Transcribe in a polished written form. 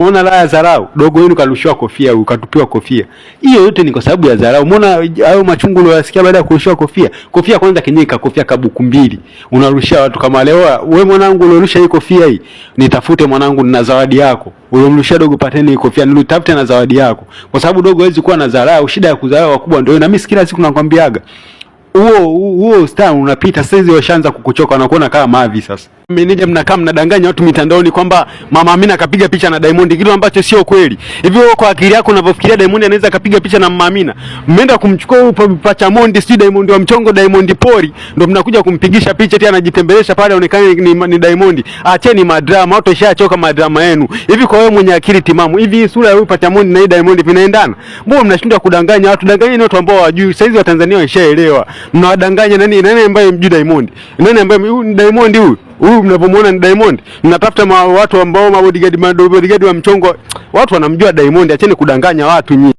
Umeona la ya dharau, dogo wenu karushiwa kofia, huyu katupiwa kofia. Hiyo yote ni kwa sababu ya dharau. Umeona hayo machungu uliyosikia baada ya kurushiwa kofia? Kofia kwanza kenyewe kakofia kabuku mbili. Unarushia watu kama leo, wewe mwanangu uliorusha hii kofia hii, nitafute mwanangu nina zawadi yako. Uliomrushia dogo pateni hii kofia, nilitafute na zawadi yako. Kwa sababu dogo hawezi kuwa na dharau, shida ya kudharau wakubwa ndio. Na mimi kila siku nakwambiaga huo huo star unapita sasa, hizi washaanza kukuchoka, wanakuona kama mavi sasa. Meneja, mnakaa mnadanganya watu mitandaoni kwamba Mama Amina akapiga picha na Diamond, kitu ambacho sio kweli. Hivi wewe kwa akili yako unavyofikiria Diamond anaweza akapiga picha na Mama Amina? Mmeenda kumchukua huyu Pacha Mondi, si Diamond wa mchongo, Diamond pori, ndio mnakuja kumpigisha picha tena anajitembelesha pale aonekane ni Diamond. Acheni madrama, watu washachoka madrama yenu. Hivi kwa wewe mwenye akili timamu, hivi sura ya huyu Pacha Mondi na hii Diamond vinaendana? Mbona mnashindwa kudanganya watu? Danganyeni watu ambao hawajui. Sasa hizi Watanzania washaelewa. Mnawadanganya nani? Nani ambaye mjui Diamond? Nani ambaye huyu Diamond huyu? Huyu mnapomuona ni Diamond. Mnatafuta watu ambao mabodyguard wa mchongo. Watu wanamjua Diamond. Acheni kudanganya watu nyinyi.